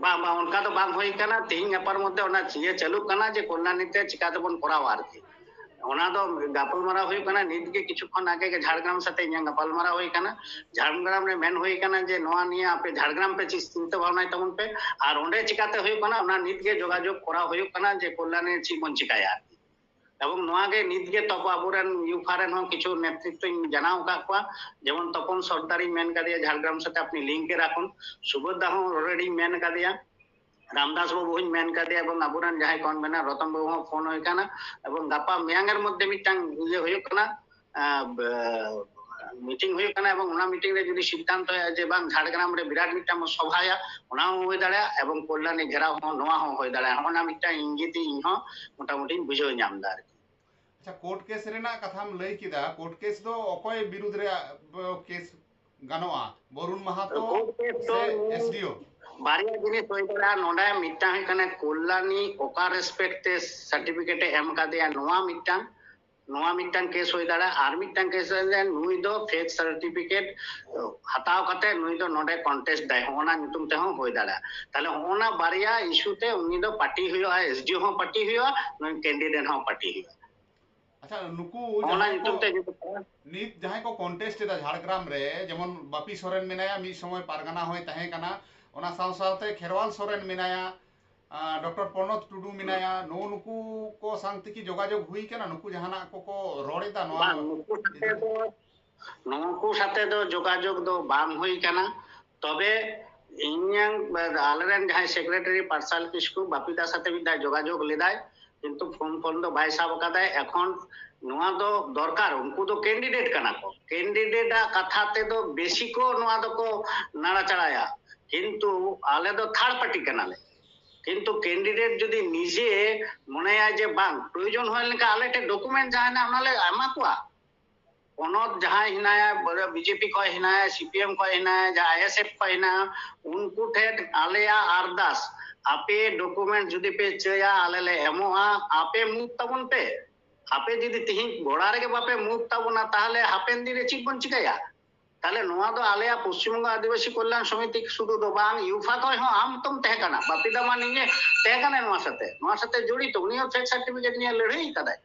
ᱵᱟᱝ, ᱵᱟᱝ, ᱚᱱᱠᱟ ᱫᱚ ᱵᱟᱝ ᱦᱩᱭ ᱠᱟᱱᱟ᱾ ᱛᱤᱦᱤᱧ ᱜᱟᱯᱟᱨ ᱢᱚᱫᱽᱫᱷᱮ ᱚᱱᱟ ᱤᱭᱟᱹ ᱪᱟᱹᱞᱩᱜ ᱠᱟᱱᱟ ᱡᱮ ᱠᱚᱞᱭᱟᱱᱤ ᱛᱮ ᱪᱤᱠᱟ ᱛᱮᱵᱚᱱ ᱠᱚᱨᱟᱣᱟ ᱟᱨᱠᱤ᱾ ᱚᱱᱟ ᱫᱚ ᱜᱟᱯᱟᱞᱢᱟᱨᱟᱣ ᱦᱩᱭᱩᱜ ᱠᱟᱱᱟ᱾ ᱱᱤᱛ ᱜᱮ ᱠᱤᱪᱷᱩ ᱠᱷᱚᱱ ᱟᱜᱮ ᱜᱮ ᱡᱷᱟᱲᱜᱨᱟᱢ ᱥᱟᱛᱮ ᱤᱧᱟᱹᱜ ᱜᱟᱯᱟᱞᱢᱟᱨᱟᱣ ᱦᱩᱭ ᱠᱟᱱᱟ᱾ ᱡᱷᱟᱲᱜᱨᱟᱢ ᱨᱮ ᱢᱮᱱ ᱦᱩᱭ ᱠᱟᱱᱟ ᱡᱮ ᱱᱚᱣᱟ ᱱᱤᱭᱟᱹ ᱟᱯᱮ ᱡᱷᱟᱲᱜᱨᱟᱢ ᱯᱮ ᱪᱤ-, ᱪᱤᱱᱛᱟᱹ ᱵᱷᱟᱵᱽᱱᱟᱭ ᱛᱟᱵᱚᱱ ᱯᱮ᱾ ᱟᱨ ᱚᱸᱰᱮ ᱪᱤᱠᱟᱛᱮ ᱦᱩᱭᱩᱜ ᱠᱟᱱᱟ, ᱚᱱᱟ ᱱᱤᱛ ᱜᱮ ᱡᱳᱜᱟᱡᱳᱜᱽ ᱠᱚᱨᱟᱣ ᱦᱩᱭᱩᱜ ᱠᱟᱱᱟ ᱡᱮ ᱠᱚᱞᱭᱟᱱᱤ ᱪᱮᱫ ᱵᱚᱱ ᱪᱤᱠᱟᱭᱟ ᱟᱨᱠᱤ᱾ ᱮᱵᱚᱝ ᱱᱚᱣᱟ ᱜᱮ ᱱᱤᱛ ᱜᱮ ᱛᱚᱯᱚ ᱟᱵᱚᱨᱮᱱ ᱭᱩᱯᱷᱟ ᱨᱮᱱ ᱦᱚᱸ ᱠᱤᱪᱷᱩ ᱱᱮᱛᱨᱤᱛᱵᱚᱧ ᱡᱟᱱᱟᱣ ᱟᱠᱟᱫ ᱠᱚᱣᱟ᱾ ᱡᱮᱢᱚᱱ ᱛᱚᱯᱚᱱ ᱥᱚᱨᱫᱟᱨᱤᱧ ᱢᱮᱱ ᱠᱟᱫᱮᱭᱟ, ᱡᱷᱟᱲᱜᱨᱟᱢ ᱥᱟᱛᱮ ᱟᱯᱱᱤ ᱞᱤᱝᱠ ᱮ ᱨᱟᱠᱷᱩᱱ᱾ ᱥᱩᱵᱳᱫᱷ ᱫᱟ ᱦᱚᱸ ᱚᱞᱨᱮᱰᱤᱧ ᱢᱮᱱ ᱠᱟᱫᱮᱭᱟ, ᱨᱟᱢᱫᱟᱥ ᱵᱟᱵᱩ ᱦᱚᱸᱧ ᱢᱮᱱ ᱠᱟᱫᱮᱭᱟ, ᱮᱵᱚᱝ ᱟᱵᱚᱨᱮᱱ ᱡᱟᱦᱟᱸᱭ ᱠᱚᱱᱵᱷᱮᱱᱟᱨ ᱨᱚᱛᱚᱱ ᱵᱟᱵᱩ ᱦᱚᱸ ᱯᱷᱳᱱ ᱦᱩᱭ ᱠᱟᱱᱟ᱾ ᱮᱵᱚᱝ ᱜᱟᱯᱟ ᱢᱮᱭᱟᱝ ᱮᱨ ᱢᱚᱫᱽᱫᱷᱮ ᱢᱤᱫᱴᱟᱝ ᱤᱭᱟᱹ ᱦᱩᱭᱩᱜ ᱠᱟᱱᱟ, ᱟᱸ, ᱵ-, ᱢᱤᱴᱤᱝ ᱦᱩᱭᱩᱜ ᱠᱟᱱᱟ ᱮᱵᱚᱝ ᱚᱱᱟ ᱢᱤᱴᱤᱝ ᱨᱮ ᱡᱩᱫᱤ ᱥᱤᱫᱽᱫᱷᱟᱱᱛᱚ ᱦᱩᱭᱩᱜᱼᱟ ᱡᱮ ᱵᱟᱝ ᱡᱷᱟᱲᱜᱨᱟᱢ ᱨᱮ ᱵᱤᱨᱟᱴ ᱢᱤᱫᱴᱟᱝ ᱥᱚᱵᱷᱟᱭᱟ, ᱚᱱᱟ ᱦᱚᱸ ᱦᱩᱭ ᱫᱟᱲᱮᱭᱟᱜᱼᱟ ᱮᱵᱚᱝ ᱠᱚᱞᱞᱟᱱᱤ ᱜᱷᱮᱨᱟᱣ ᱦᱚᱸ, ᱱᱚᱣᱟ ᱦᱚᱸ ᱦᱩᱭ ᱫᱟᱲᱮᱭᱟᱜᱼᱟ᱾ ᱚᱱᱟ ᱢᱤᱫᱴᱟᱝ ᱤᱝᱜᱤᱛ ᱤᱧ ᱦᱚᱸ ᱢᱚᱴᱟᱢᱩᱴᱤᱧ ᱵᱩᱡᱷᱟᱹᱣ ᱧᱟᱢ ᱮᱫᱟ ᱟᱨᱠᱤ᱾ ᱟᱪᱪᱷᱟ, ᱠᱳᱨᱴ ᱠᱮᱥ ᱨᱮᱱᱟᱜ ᱠᱟᱛᱷᱟᱢ ᱞᱟᱹᱭ ᱠᱮᱫᱟ, ᱠᱳᱨᱴ ᱠᱮᱥ ᱫᱚ ᱚᱠᱚᱭ ᱵᱤᱨᱩᱫᱽ ᱨᱮ ᱠᱮᱥ ᱜᱟᱱᱚᱜᱼᱟ? ᱵᱚᱨᱩᱱ ᱢᱟᱦᱟᱛᱚ ᱠᱳᱨᱴ ᱠᱮᱥ ᱫᱚ ᱥᱮ ᱮᱥᱰᱤᱳ? ᱵᱟᱨᱭᱟ ᱡᱤᱱᱤᱥ ᱦᱩᱭ ᱫᱟᱲᱮᱭᱟᱜᱼᱟ ᱱᱚᱰᱮ᱾ ᱢᱤᱫᱴᱟᱝ ᱦᱩᱭᱩᱜ ᱠᱟᱱᱟ ᱠᱚᱞᱞᱟᱱᱤ ᱚᱠᱟ ᱨᱮᱥᱯᱮᱠᱴ ᱛᱮ ᱥᱟᱨᱴᱤᱯᱷᱤᱠᱮᱴ ᱮ ᱮᱢ ᱠᱟᱫᱮᱭᱟ, ᱱᱚᱣᱟ ᱢᱤᱫᱴᱟᱝ, ᱱᱚᱣᱟ ᱢᱤᱫᱴᱟᱝ ᱠᱮᱥ ᱦᱩᱭ ᱫᱟᱲᱮᱭᱟᱜᱼᱟ᱾ ᱟᱨ ᱢᱤᱫᱴᱟᱝ ᱠᱮᱥ ᱦᱩᱭ ᱫᱟᱲᱮᱭᱟᱜᱼᱟ ᱱᱩᱭ ᱫᱚ ᱯᱷᱮᱠ ᱥᱟᱨᱴᱤᱯᱷᱤᱠᱮᱴ ᱦᱟᱛᱟᱣ ᱠᱟᱛᱮ ᱱᱩᱭ ᱫᱚ ᱱᱚᱰᱮ ᱠᱚᱱᱴᱮᱥᱴ ᱫᱟᱭ, ᱦᱚᱸᱜᱼᱚᱱᱟ ᱧᱩᱛᱩᱢ ᱛᱮᱦᱚᱸ ᱦᱩᱭ ᱫᱟᱲᱮᱭᱟᱜᱼᱟ᱾ ᱛᱟᱦᱞᱮ ᱦᱚᱸᱜᱼᱚᱱᱟ ᱵᱟᱨᱭᱟ ᱤᱥᱩ ᱛᱮ ᱩᱱᱤ ᱫᱚ ᱯᱟᱨᱴᱤ ᱦᱩᱭᱩᱜᱼᱟ, ᱮᱥᱰᱤᱳ ᱦᱚᱸ ᱯᱟᱨᱴᱤ ᱦᱩᱭᱩᱜᱼᱟ, ᱱᱩᱭ ᱠᱮᱱᱰᱤᱰᱮᱴ ᱦᱚᱸ ᱯᱟᱨᱴᱤ ᱦᱩᱭᱩᱜᱼᱟ᱾ ᱟᱪᱪᱷᱟ, ᱱᱩᱠᱩ ᱚᱱᱟ ᱡᱟᱦᱟᱸᱭ ᱧᱩᱛᱩᱢ ᱠᱚ ᱛᱮ ᱡᱩᱫᱤ ᱱᱤᱛ ᱡᱟᱦᱟᱸᱭ ᱠᱚ ᱠᱚᱱᱴᱮᱥᱴ ᱮᱫᱟ ᱡᱷᱟᱲᱜᱨᱟᱢ ᱨᱮ, ᱡᱮᱢᱚᱱ ᱵᱟᱯᱤ ᱥᱚᱨᱮᱱ ᱢᱮᱱᱟᱭᱟ, ᱢᱤᱫ ᱥᱚᱢᱚᱭ ᱯᱟᱨᱜᱟᱱᱟ ᱦᱚᱸᱭ ᱛᱟᱦᱮᱸ ᱠᱟᱱᱟ, ᱚᱱᱟ ᱥᱟᱶ ᱥᱟᱶᱛᱮ ᱠᱷᱮᱨᱣᱟᱞ ᱥᱚᱨᱮᱱ ᱢᱮᱱᱟᱭᱟ, ᱰᱚᱠᱴᱚᱨ ᱯᱨᱚᱱᱚᱛ ᱴᱩᱰᱩ ᱢᱮᱱᱟᱭᱟ, ᱱᱩᱜᱼᱩ ᱱᱩᱠᱩ ᱠᱚ ᱥᱟᱶ ᱛᱮᱠᱤ ᱡᱳᱜᱟᱡᱳᱜᱽ ᱦᱩᱭ ᱠᱟᱱᱟ? ᱱᱩᱠᱩ ᱡᱟᱦᱟᱱᱟᱜ ᱠᱚᱠᱚ ᱨᱚᱲ ᱮᱫᱟ ᱱᱚᱣᱟ ᱵᱟᱝ, ᱱᱩᱠᱩ ᱥᱟᱛᱮ ᱫᱚ ᱱᱩᱠᱩ ᱥᱟᱛᱮ ᱫᱚ ᱡᱳᱜᱟᱡᱳᱜᱽ ᱫᱚ ᱵᱟᱝ ᱦᱩᱭ ᱠᱟᱱᱟ᱾ ᱛᱚᱵᱮ ᱤᱧᱟᱹᱝ ᱟᱞᱮᱨᱮᱱ ᱡᱟᱦᱟᱸᱭ ᱥᱮᱠᱨᱮᱴᱟᱨᱤ ᱯᱟᱨᱥᱟᱞ ᱠᱤᱥᱠᱩ ᱵᱟᱯᱤᱫᱟ ᱥᱟᱛᱮ ᱢᱤᱫ ᱫᱷᱟᱣ ᱡᱳᱜᱟᱡᱳᱜᱽ ᱞᱮᱫᱟᱭ, ᱠᱤᱱᱛᱩ ᱯᱷᱳᱱ ᱯᱷᱳᱱ ᱫᱚ ᱵᱟᱭ ᱥᱟᱵ ᱟᱠᱟᱫᱟᱭ᱾ ᱮᱠᱷᱚᱱ ᱱᱚᱣᱟ ᱫᱚ ᱫᱚᱨᱠᱟᱨ, ᱩᱱᱠᱩ ᱫᱚ ᱠᱮᱱᱰᱤᱰᱮᱴ ᱠᱟᱱᱟ ᱠᱚ, ᱠᱮᱱᱰᱤᱰᱮᱴ ᱟᱜ ᱠᱟᱛᱷᱟ ᱛᱮᱫᱚ ᱵᱮᱥᱤ ᱠᱚ ᱱᱚᱣᱟ ᱫᱚᱠᱚ ᱱᱟᱲᱟᱪᱟᱲᱟᱭᱟ, ᱠᱤᱱᱛᱩ ᱟᱞᱮ ᱫᱚ ᱛᱷᱟᱨᱰ ᱯᱟᱨᱴᱤ ᱠᱟᱱᱟᱞᱮ᱾ ᱠᱤᱱᱛᱩ ᱠᱮᱱᱰᱤᱰᱮᱴ ᱡᱩᱫᱤ ᱱᱤᱡᱮ ᱢᱚᱱᱮᱭᱟ ᱡᱮ ᱵᱟᱝ ᱯᱨᱚᱭᱳᱡᱚᱱ ᱦᱩᱭ ᱞᱮᱱᱠᱷᱟᱱ ᱟᱞᱮ ᱴᱷᱮᱱ ᱰᱚᱠᱩᱢᱮᱱᱴ ᱡᱟᱦᱟᱸ ᱦᱮᱱᱟᱜ ᱚᱱᱟ ᱞᱮ ᱮᱢᱟ ᱠᱚᱣᱟ, ᱯᱚᱱᱚᱛ ᱡᱟᱦᱟᱸᱭ ᱦᱮᱱᱟᱭᱟ, ᱵᱤᱡᱮᱯᱤ ᱠᱷᱚᱱ ᱦᱮᱱᱟᱭᱟ, ᱥᱤᱯᱤᱮᱢ ᱠᱷᱚᱱ ᱦᱮᱱᱟᱭᱟ, ᱡᱟᱦᱟᱸ ᱟᱭᱮᱥᱮᱯᱷ ᱠᱷᱚᱱ ᱦᱮᱱᱟᱭᱟ, ᱩᱱᱠᱩ ᱴᱷᱮᱱ ᱟᱞᱮᱭᱟᱜ ᱟᱨᱫᱟᱥ, ᱟᱯᱮ ᱰᱚᱠᱩᱢᱮᱱᱴ ᱡᱩᱫᱤ ᱯᱮ ᱪᱟᱹᱭᱟ ᱟᱞᱮ ᱞᱮ ᱮᱢᱚᱜᱼᱟ, ᱟᱯᱮ ᱢᱩᱵᱷ ᱛᱟᱵᱚᱱ ᱯᱮ᱾ ᱟᱯᱮ ᱡᱩᱫᱤ ᱛᱤᱦᱤᱧ ᱜᱚᱲᱟ ᱨᱮᱜᱮ ᱵᱟᱯᱮ ᱢᱩᱵᱷ ᱛᱟᱵᱚᱱᱟ ᱛᱟᱦᱚᱞᱮ ᱦᱟᱯᱮᱱ ᱫᱤᱱ ᱨᱮ ᱪᱮᱫ ᱵᱚᱱ ᱪᱤᱠᱟᱹᱭᱟ? ᱛᱟᱦᱚᱞᱮ ᱱᱚᱣᱟ ᱫᱚ ᱟᱞᱮᱭᱟᱜ ᱯᱚᱥᱪᱤᱢ ᱵᱚᱝᱜᱚ ᱟᱹᱫᱤᱵᱟᱹᱥᱤ ᱠᱚᱞᱭᱟᱱ ᱥᱚᱢᱤᱛᱤ ᱥᱩᱫᱷᱩ ᱫᱚ ᱵᱟᱝ, ᱭᱩᱯᱷᱟ ᱠᱷᱚᱱ ᱦᱚᱸ ᱟᱢ ᱛᱚᱢ ᱛᱟᱦᱮᱸ ᱠᱟᱱᱟ, ᱵᱟᱯᱤ ᱫᱟᱢᱟ ᱱᱤᱭᱮ ᱛᱟᱦᱮᱸ ᱠᱟᱱᱟᱭ ᱱᱚᱣᱟ ᱥᱟᱛᱮ, ᱱᱚᱣᱟ ᱥᱟᱛᱮ ᱡᱚᱲᱤᱛᱚ, ᱩᱱᱤ ᱦᱚᱸ ᱯᱷᱮᱠ ᱥᱟᱨᱴᱤᱯᱷᱤᱠᱮᱴ ᱱᱤᱭᱮ ᱞᱟᱹᱲᱦᱟᱹᱭ ᱠᱟᱫᱟᱭ᱾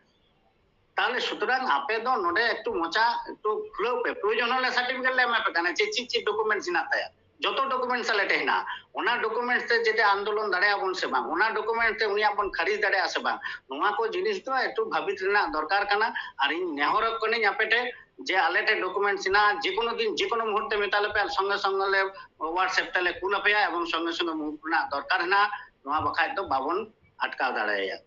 ᱛᱟᱦᱚᱞᱮ ᱥᱩᱛᱚᱨᱟᱝ ᱟᱯᱮ ᱫᱚ ᱱᱚᱰᱮ ᱮᱠᱴᱩ ᱢᱚᱪᱟ ᱮᱠᱴᱩ ᱠᱷᱩᱞᱟᱹᱣ ᱯᱮ, ᱯᱨᱚᱭᱳᱡᱚᱱ ᱦᱚᱸᱞᱮ ᱥᱟᱨᱴᱤᱯᱷᱤᱠᱮᱴ ᱞᱮ ᱮᱢᱟ ᱯᱮ ᱠᱟᱱᱟ, ᱪᱮᱫ ᱪᱮᱫ ᱪᱮᱫ ᱰᱚᱠᱩᱢᱮᱱᱴᱥ ᱦᱮᱱᱟᱜ ᱛᱟᱭᱟ, ᱡᱚᱛᱚ ᱰᱚᱠᱩᱢᱮᱱᱴᱥ ᱟᱞᱮ ᱴᱷᱮᱱ ᱦᱮᱱᱟᱜᱼᱟ᱾ ᱚᱱᱟ ᱰᱚᱠᱩᱢᱮᱱᱴᱥ ᱛᱮ ᱡᱩᱫᱤ ᱟᱱᱫᱳᱞᱚᱱ ᱫᱟᱲᱮᱭᱟᱜᱼᱟ ᱵᱚᱱ ᱥᱮ ᱵᱟᱝ, ᱚᱱᱟ ᱰᱚᱠᱩᱢᱮᱱᱴᱥ ᱛᱮ ᱩᱱᱤᱭᱟᱜ ᱵᱚᱱ ᱠᱷᱟᱨᱤᱡ ᱫᱟᱲᱮᱭᱟᱜᱼᱟ ᱥᱮ ᱵᱟᱝ, ᱱᱚᱣᱟ ᱠᱚ ᱡᱤᱱᱤᱥ ᱫᱚ ᱮᱠᱴᱩ ᱵᱷᱟᱹᱵᱤᱛ ᱨᱮᱱᱟᱜ ᱫᱚᱨᱠᱟᱨ ᱠᱟᱱᱟ᱾ ᱟᱨ ᱤᱧ ᱱᱮᱦᱚᱨᱚᱜ ᱠᱟᱹᱱᱟᱹᱧ ᱟᱯᱮ ᱴᱷᱮᱱ ᱡᱮ ᱟᱞᱮ ᱴᱷᱮᱱ ᱰᱚᱠᱩᱢᱮᱱᱴᱥ ᱦᱮᱱᱟᱜᱼᱟ, ᱡᱮᱠᱳᱱᱳ ᱫᱤᱱ ᱡᱮᱠᱳᱱᱳ ᱢᱩᱦᱩᱨᱛᱮ ᱢᱮᱛᱟ ᱞᱮᱯᱮ, ᱟᱨ ᱥᱚᱸᱜᱮ ᱥᱚᱸᱜᱮ ᱞᱮ WhatsApp ᱛᱮᱞᱮ ᱠᱩᱞ ᱟᱯᱮᱭᱟ ᱮᱵᱚᱝ ᱥᱚᱸᱜᱮ ᱥᱚᱸᱜᱮ ᱢᱩᱦᱩᱨᱛ ᱨᱮᱱᱟᱜ ᱫᱚᱨᱠᱟᱨ ᱦᱮᱱᱟᱜᱼᱟ, ᱱᱚᱣᱟ ᱵᱟᱠᱷᱟᱡ ᱫᱚ ᱵᱟᱵᱚᱱ ᱟᱴᱠᱟᱣ ᱫᱟᱲᱮᱭᱟᱭᱟ᱾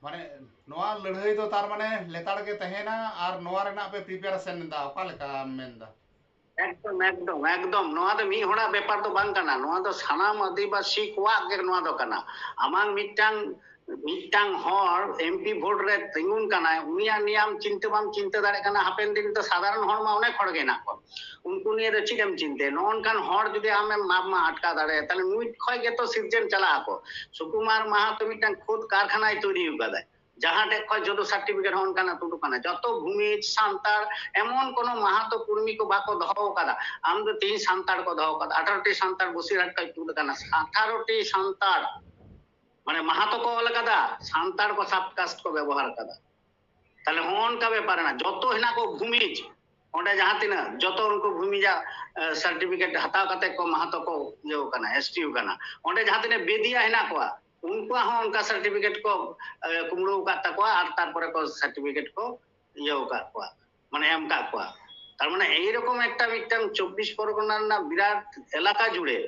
ᱢᱟᱱᱮ ᱱᱚᱣᱟ ᱞᱟᱹᱲᱦᱟᱹᱭ ᱫᱚ ᱛᱟᱨ ᱢᱟᱱᱮ ᱞᱮᱛᱟᱲ ᱜᱮ ᱛᱟᱦᱮᱱᱟ ᱟᱨ ᱱᱚᱣᱟ ᱨᱮᱱᱟᱜ ᱯᱮ ᱯᱨᱤᱯᱟᱨᱮᱥᱚᱱ ᱮᱫᱟ, ᱚᱠᱟ ᱞᱮᱠᱟᱢ ᱢᱮᱱᱫᱟ? ᱮᱠᱫᱚᱢ ᱮᱠᱫᱚᱢ ᱮᱠᱫᱚᱢ ᱱᱚᱣᱟ ᱫᱚ ᱢᱤᱫ ᱦᱚᱲᱟᱜ ᱵᱮᱯᱟᱨ ᱫᱚ ᱵᱟᱝ ᱠᱟᱱᱟ, ᱱᱚᱣᱟ ᱫᱚ ᱥᱟᱱᱟᱢ ᱟᱹᱫᱤᱵᱟᱹᱥᱤ ᱠᱚᱣᱟᱜ ᱜᱮ ᱱᱚᱣᱟ ᱫᱚ ᱠᱟᱱᱟ᱾ ᱟᱢᱟᱝ ᱢᱤᱫᱴᱟᱝ ᱢᱤᱫᱴᱟᱝ ᱦᱚᱲ ᱮᱢᱯᱤ ᱵᱷᱳᱴ ᱨᱮ ᱛᱤᱸᱜᱩᱱ ᱠᱟᱱᱟᱭ, ᱩᱱᱤᱭᱟᱜ ᱱᱤᱭᱟᱢ ᱪᱤᱱᱛᱟᱹ ᱵᱟᱢ ᱪᱤᱱᱛᱟᱹ ᱫᱟᱲᱮᱭᱟᱜ ᱠᱟᱱᱟ, ᱦᱟᱯᱮᱱ ᱫᱤᱱ ᱫᱚ ᱥᱟᱫᱷᱟᱨᱚᱱ ᱦᱚᱲ ᱢᱟ ᱚᱱᱮᱠ ᱦᱚᱲ ᱜᱮ ᱦᱮᱱᱟᱜ ᱠᱚᱣᱟ, ᱩᱱᱠᱩ ᱱᱤᱭᱮ ᱫᱚ ᱪᱮᱫ ᱮᱢ ᱪᱤᱱᱛᱟᱹᱭᱟ? ᱱᱚᱜᱼᱚ ᱱᱚᱝᱠᱟᱱ ᱦᱚᱲ ᱡᱩᱫᱤ ᱟᱢᱮᱢ ᱢᱟᱯ ᱢᱟ ᱟᱴᱠᱟᱣ ᱫᱟᱲᱮᱭᱟᱜᱼᱟ, ᱛᱟᱦᱞᱮ ᱱᱩᱭ ᱠᱷᱚᱡ ᱜᱮᱛᱚ ᱥᱤᱨᱡᱚᱱ ᱪᱟᱞᱟᱜ ᱟᱠᱚ᱾ ᱥᱩᱠᱩᱢᱟᱨ ᱢᱟᱦᱟᱛᱚ ᱢᱤᱫᱴᱟᱝ ᱠᱷᱩᱫ ᱠᱟᱨᱠᱷᱟᱱᱟᱭ ᱛᱳᱭᱨᱤ ᱟᱠᱟᱫᱟᱭ, ᱡᱟᱦᱟᱸ ᱴᱷᱮᱡ ᱠᱷᱚᱡ ᱡᱚᱫᱚ ᱥᱟᱨᱴᱤᱯᱷᱤᱠᱮᱴ ᱦᱚᱸ ᱚᱱᱠᱟᱱᱟᱜ ᱛᱩᱫᱩᱜ ᱠᱟᱱᱟ᱾ ᱡᱚᱛᱚ ᱵᱷᱩᱢᱤᱡᱽ ᱥᱟᱱᱛᱟᱲ ᱮᱢᱚᱱ ᱠᱳᱱᱳ ᱢᱟᱦᱟᱛᱚ ᱠᱩᱨᱢᱤ ᱠᱚ ᱵᱟᱠᱚ ᱫᱚᱦᱚ ᱟᱠᱟᱫᱟ᱾ ᱟᱢ ᱫᱚ ᱛᱮᱦᱤᱧ ᱥᱟᱱᱛᱟᱲ ᱠᱚ ᱫᱚᱦᱚ ᱟᱠᱟᱫᱟ, ᱟᱴᱷᱟᱨᱚ ᱴᱤ ᱥᱟᱱᱛᱟᱲ ᱵᱚᱥᱤᱨᱦᱟᱴ ᱠᱷᱚᱡ ᱛᱩᱫ ᱟᱠᱟᱱᱟ, ᱟᱴᱷᱟᱨᱚ ᱴᱤ ᱥᱟᱱᱛᱟᱲ ᱢᱟᱱᱮ ᱢᱟᱦᱟᱛᱚ ᱠᱚ ᱚᱞ ᱟᱠᱟᱫᱟ, ᱥᱟᱱᱛᱟᱲ ᱠᱚ ᱥᱟᱵ ᱠᱟᱥᱴ ᱠᱚ ᱵᱮᱵᱚᱦᱟᱨ ᱟᱠᱟᱫᱟ᱾ ᱛᱟᱦᱞᱮ ᱦᱚᱸᱜᱼᱚ ᱱᱚᱝᱠᱟ ᱵᱮᱯᱟᱨ ᱦᱮᱱᱟᱜ, ᱡᱚᱛᱚ ᱦᱮᱱᱟᱜ ᱠᱚ ᱵᱷᱩᱢᱤᱡᱽ, ᱚᱸᱰᱮ ᱡᱟᱦᱟᱸ ᱛᱤᱱᱟᱹᱜ ᱡᱚᱛᱚ ᱩᱱᱠᱩ ᱵᱷᱩᱢᱤᱡᱟᱜ ᱥᱟᱨᱴᱤᱯᱷᱤᱠᱮᱴ ᱦᱟᱛᱟᱣ ᱠᱟᱛᱮ ᱠᱚ ᱢᱟᱦᱟᱛᱚ ᱠᱚ ᱤᱭᱟᱹ ᱠᱟᱱᱟ, ᱮᱥᱴᱤ ᱠᱟᱱᱟ᱾ ᱚᱸᱰᱮ ᱡᱟᱦᱟᱸ ᱛᱤᱱᱟᱹᱜ ᱵᱮᱫᱤᱭᱟ ᱦᱮᱱᱟᱜ ᱠᱚᱣᱟ, ᱩᱱᱠᱩᱣᱟᱜ ᱦᱚᱸ ᱚᱱᱠᱟ ᱥᱟᱨᱴᱤᱯᱷᱤᱠᱮᱴ ᱠᱚ ᱮ, ᱠᱩᱢᱲᱩ ᱟᱠᱟᱫ ᱛᱟᱠᱚᱣᱟ ᱟᱨ ᱛᱟᱨᱯᱚᱨᱮ ᱠᱚ ᱥᱟᱨᱴᱤᱯᱷᱤᱠᱮᱴ ᱠᱚ ᱤᱭᱟᱹ ᱟᱠᱟᱫ ᱠᱚᱣᱟ, ᱢᱟᱱᱮ ᱮᱢ ᱟᱠᱟᱫ ᱠᱚᱣᱟ᱾ ᱛᱟᱨ ᱢᱟᱱᱮ ᱮᱭᱨᱚᱠᱚᱢ ᱮᱠᱴᱟ ᱢᱤᱫᱴᱟᱝ ᱪᱚᱵᱵᱤᱥ ᱯᱚᱨᱜᱚᱱᱟ ᱨᱮᱱᱟᱜ ᱵᱤᱨᱟᱴ ᱮᱞᱟᱠᱟ ᱡᱩᱲᱮ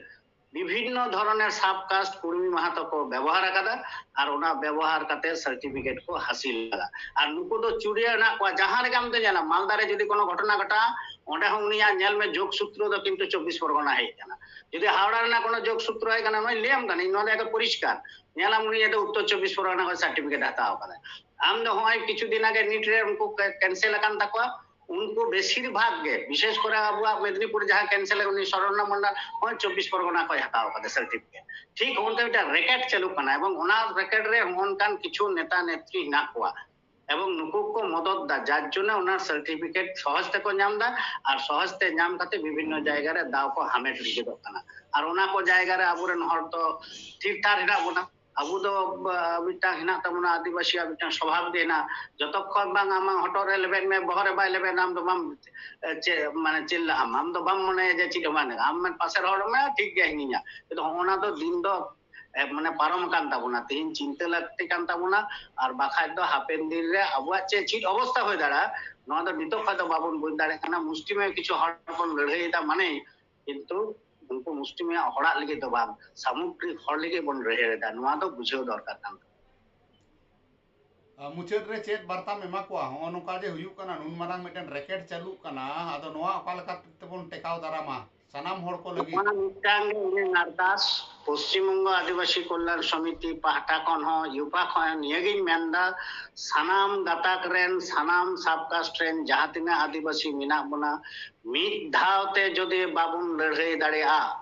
ᱵᱤᱵᱷᱤᱱᱱᱚ ᱫᱷᱚᱨᱚᱱᱮᱨ ᱥᱟᱵ ᱠᱟᱥᱴ ᱠᱩᱲᱢᱤ ᱢᱟᱦᱟᱛᱚ ᱠᱚ ᱵᱮᱵᱚᱦᱟᱨ ᱟᱠᱟᱫᱟ ᱟᱨ ᱚᱱᱟ ᱵᱮᱵᱚᱦᱟᱨ ᱠᱟᱛᱮ ᱥᱟᱨᱴᱤᱯᱷᱤᱠᱮᱴ ᱠᱚ ᱦᱟᱥᱤᱞ ᱟᱠᱟᱫᱟ᱾ ᱟᱨ ᱱᱩᱠᱩ ᱫᱚ ᱪᱩᱲᱤᱭᱟᱹ ᱦᱮᱱᱟᱜ ᱠᱚᱣᱟ, ᱡᱟᱦᱟᱸ ᱨᱮᱜᱮ ᱟᱢ ᱫᱚ ᱧᱮᱞᱟ, ᱢᱟᱞᱫᱟ ᱨᱮ ᱡᱩᱫᱤ ᱠᱳᱱᱳ ᱜᱷᱚᱴᱚᱱᱟ ᱜᱷᱚᱴᱟᱜᱼᱟ, ᱚᱸᱰᱮ ᱦᱚᱸ ᱩᱱᱤᱭᱟᱜ ᱧᱮᱞ ᱢᱮ ᱡᱳᱜᱽ ᱥᱩᱛᱨᱚ ᱫᱚ ᱠᱤᱱᱛᱩ ᱪᱚᱵᱵᱤᱥ ᱯᱚᱨᱜᱚᱱᱟ ᱦᱮᱡ ᱟᱠᱟᱱᱟ᱾ ᱡᱩᱫᱤ ᱦᱟᱣᱲᱟ ᱨᱮᱱᱟᱜ ᱠᱳᱱᱳ ᱡᱳᱜᱽ ᱥᱩᱛᱨᱚ ᱦᱮᱡ ᱟᱠᱟᱱᱟ, ᱱᱚᱣᱟᱧ ᱞᱟᱹᱭᱟᱢ ᱠᱟᱹᱱᱟᱹᱧ, ᱱᱚᱣᱟ ᱫᱚ ᱮᱠᱫᱚᱢ ᱯᱚᱨᱤᱥᱠᱟᱨ᱾ ᱧᱮᱞᱟᱢ ᱩᱱᱤ ᱮᱠᱫᱚᱢ ᱩᱛᱛᱚᱨ ᱪᱚᱵᱵᱤᱥ ᱯᱚᱨᱜᱚᱱᱟ ᱠᱷᱚᱱ ᱥᱟᱨᱴᱤᱯᱷᱤᱠᱮᱴ ᱦᱟᱛᱟᱣ ᱟᱠᱟᱫᱟᱭ᱾ ᱟᱢ ᱫᱚ ᱦᱚᱸᱜᱼᱚᱭ ᱠᱤᱪᱷᱩ ᱫᱤᱱ ᱟᱜᱮ ᱱᱤᱴ ᱨᱮ ᱩᱱᱠᱩ ᱠᱮᱱᱥᱮᱞ ᱟᱠᱟᱱ ᱛᱟᱠᱚᱣᱟ, ᱩᱱᱠᱩ ᱵᱮᱥᱤᱨ ᱵᱷᱟᱜᱽ ᱜᱮ, ᱵᱤᱥᱮᱥ ᱠᱚᱨᱮ ᱟᱵᱚᱣᱟᱜ ᱢᱮᱫᱽᱱᱤᱯᱩᱨ ᱡᱟᱦᱟᱸ ᱠᱮᱱᱥᱮᱞ, ᱩᱱᱤ ᱥᱚᱨᱚᱱᱱᱟ ᱢᱚᱱᱰᱚᱞ ᱦᱚᱸ ᱪᱚᱵᱵᱤᱥ ᱯᱚᱨᱜᱚᱱᱟ ᱠᱷᱚᱱ ᱦᱟᱛᱟᱣ ᱟᱠᱟᱫᱟ ᱥᱟᱨᱴᱤᱯᱷᱤᱠᱮᱴ᱾ ᱴᱷᱤᱠ ᱚᱱᱠᱟ ᱢᱤᱫᱴᱟᱝ ᱨᱮᱠᱮᱴ ᱪᱟᱹᱞᱩᱜ ᱠᱟᱱᱟ ᱮᱵᱚᱝ ᱚᱱᱟ ᱨᱮᱠᱮᱴ ᱨᱮ ᱦᱚᱸᱜᱼᱚᱱᱠᱟᱱ ᱠᱤᱪᱷᱩ ᱱᱮᱛᱟ ᱱᱮᱛᱨᱤ ᱦᱮᱱᱟᱜ ᱠᱚᱣᱟ ᱮᱵᱚᱝ ᱱᱩᱠᱩ ᱠᱚ ᱢᱚᱫᱚᱛ ᱫᱟ, ᱡᱟᱨ ᱡᱚᱱᱱᱚ ᱚᱱᱟ ᱥᱟᱨᱴᱤᱯᱷᱤᱠᱮᱴ ᱥᱚᱦᱚᱡ ᱛᱮᱠᱚ ᱧᱟᱢ ᱮᱫᱟ ᱟᱨ ᱥᱚᱦᱚᱡ ᱛᱮ ᱧᱟᱢ ᱠᱟᱛᱮ ᱵᱤᱵᱷᱤᱱᱱᱚ ᱡᱟᱭᱜᱟ ᱨᱮ ᱫᱟᱣ ᱠᱚ ᱦᱟᱢᱮᱴ ᱞᱟᱹᱜᱤᱫᱚᱜ ᱠᱟᱱᱟ᱾ ᱟᱨ ᱚᱱᱟ ᱠᱚ ᱡᱟᱭᱜᱟ ᱨᱮ ᱟᱵᱚᱨᱮᱱ ᱦᱚᱲ ᱫᱚ ᱛᱷᱤᱨ ᱛᱷᱟᱨ ᱦᱮᱱᱟᱜ ᱵᱚᱱᱟ᱾ ᱟᱵᱚ ᱫᱚ ᱵᱟ-, ᱢᱤᱫᱴᱟᱝ ᱦᱮᱱᱟᱜ ᱛᱟᱵᱚᱱᱟ, ᱟᱹᱫᱤᱵᱟᱹᱥᱤᱭᱟᱜ ᱢᱤᱫᱴᱟᱝ ᱥᱚᱵᱷᱟᱵ ᱜᱮ ᱦᱮᱱᱟᱜᱼᱟ, ᱡᱚᱛᱚᱠᱷᱚᱱ ᱵᱟᱝ ᱟᱢᱟᱜ ᱦᱚᱴᱚᱜ ᱨᱮ ᱞᱮᱵᱮᱫ ᱢᱮ, ᱵᱚᱦᱚᱜ ᱨᱮ ᱵᱟᱭ ᱞᱮᱵᱮᱫ, ᱟᱢ ᱫᱚ ᱵᱟᱢ ᱮ, ᱪᱮᱫ ᱢᱟᱱᱮ ᱪᱤᱞᱞᱟᱜ ᱟᱢ, ᱟᱢ ᱫᱚ ᱵᱟᱢ ᱢᱚᱱᱮᱭᱟ ᱡᱮ ᱪᱮᱫ ᱦᱚᱸ ᱵᱟᱝ ᱦᱮᱱᱟᱜᱼᱟ, ᱟᱢ ᱢᱮᱱ ᱯᱟᱥᱮᱨ ᱦᱚᱲ ᱢᱮ ᱴᱷᱤᱠ ᱜᱮᱭᱟ ᱦᱤᱱᱟᱹᱧᱟ, ᱠᱤᱱᱛᱩ ᱦᱚᱸᱜᱼᱚ ᱱᱟ ᱫᱚ ᱫᱤᱱ ᱫᱚ ᱮ, ᱢᱟᱱᱮ ᱯᱟᱨᱚᱢ ᱟᱠᱟᱱ ᱛᱟᱵᱚᱱᱟ, ᱛᱮᱦᱮᱧ ᱪᱤᱱᱛᱟᱹ ᱞᱟᱹᱠᱛᱤ ᱠᱟᱱ ᱛᱟᱵᱚᱱᱟ᱾ ᱟᱨ ᱵᱟᱠᱷᱟᱡ ᱫᱚ ᱦᱟᱯᱮᱱ ᱫᱤᱱ ᱨᱮ ᱟᱵᱚᱣᱟᱜ ᱪᱮᱫ, ᱪᱮᱫ ᱚᱵᱚᱥᱛᱟ ᱦᱩᱭ ᱫᱟᱲᱮᱭᱟᱜᱼᱟ, ᱱᱚᱣᱟ ᱫᱚ ᱱᱤᱛᱚᱜ ᱠᱷᱚᱱ ᱫᱚ ᱵᱟᱵᱚᱱ ᱵᱩᱡᱽ ᱫᱟᱲᱮᱭᱟᱜ ᱠᱟᱱᱟ᱾ ᱢᱩᱥᱴᱤᱢᱮᱭ ᱠᱤᱪᱷᱩ ᱦᱚᱲ ᱵᱚᱱ ᱞᱟᱹᱲᱦᱟᱹᱭ ᱮᱫᱟ ᱢᱟᱱᱮ, ᱠᱤᱱᱛᱩ ᱩᱱᱠᱩ ᱢᱩᱥᱴᱤᱢᱮᱭ ᱦᱚᱲᱟᱜ ᱞᱟᱹᱜᱤᱫ ᱫᱚ ᱵᱟᱝ, ᱥᱟᱢᱩᱫᱨᱤᱠ ᱦᱚᱲ ᱞᱟᱹᱜᱤᱫ ᱵᱚᱱ ᱞᱟᱹᱲᱦᱟᱹᱭ ᱮᱫᱟ, ᱱᱚᱣᱟ ᱫᱚ ᱵᱩᱡᱷᱟᱹᱣ ᱫᱚᱨᱠᱟᱨ ᱠᱟᱱ ᱛᱟᱵᱚᱱᱟ᱾ ᱢᱩᱪᱟᱹᱫ ᱨᱮ ᱪᱮᱫ ᱵᱟᱨᱛᱟᱢ ᱮᱢᱟ ᱠᱚᱣᱟ? ᱦᱚᱸᱜᱼᱚ ᱱᱚᱝᱠᱟ ᱡᱮ ᱦᱩᱭᱩᱜ ᱠᱟᱱᱟ, ᱱᱩᱱ ᱢᱟᱨᱟᱝ ᱢᱤᱫᱴᱮᱱ ᱨᱮᱠᱮᱴ ᱪᱟᱹᱞᱩᱜ ᱠᱟᱱᱟ, ᱟᱫᱚ ᱱᱚᱣᱟ ᱚᱠᱟ ᱞᱮᱠᱟ ᱛᱮᱵᱚᱱ ᱴᱮᱠᱟᱣ ᱫᱟᱨᱟᱢᱟ ᱥᱟᱱᱟᱢ ᱦᱚᱲ ᱠᱚ ᱞᱟᱹᱜᱤᱫ? ᱱᱚᱣᱟ ᱢᱤᱫᱴᱟᱝ ᱜᱮ ᱤᱧᱟᱹᱜ ᱟᱨᱫᱟᱥ, ᱯᱚᱥᱪᱤᱢ ᱵᱚᱝᱜᱚ ᱟᱹᱫᱤᱵᱟᱹᱥᱤ ᱠᱚᱞᱭᱟᱱ ᱥᱚᱢᱤᱛᱤ ᱯᱟᱦᱴᱟ ᱠᱷᱚᱱ ᱦᱚᱸ, ᱭᱩᱯᱟ ᱠᱷᱚᱱ ᱦᱚᱸ ᱱᱤᱭᱟᱹᱜᱤᱧ ᱢᱮᱱᱫᱟ, ᱥᱟᱱᱟᱢ ᱜᱟᱛᱟᱠ ᱨᱮᱱ, ᱥᱟᱱᱟᱢ ᱥᱟᱵ ᱠᱟᱥᱴ ᱨᱮᱱ ᱡᱟᱦᱟᱸ ᱛᱤᱱᱟᱹᱜ ᱟᱹᱫᱤᱵᱟᱹᱥᱤ ᱢᱮᱱᱟᱜ ᱵᱚᱱᱟ, ᱢᱤᱫ ᱫᱷᱟᱣ ᱛᱮ ᱡᱩᱫᱤ ᱵᱟᱵᱚᱱ ᱞᱟᱹᱲᱦᱟᱹᱭ ᱫᱟᱲᱮᱭᱟᱜᱼᱟ,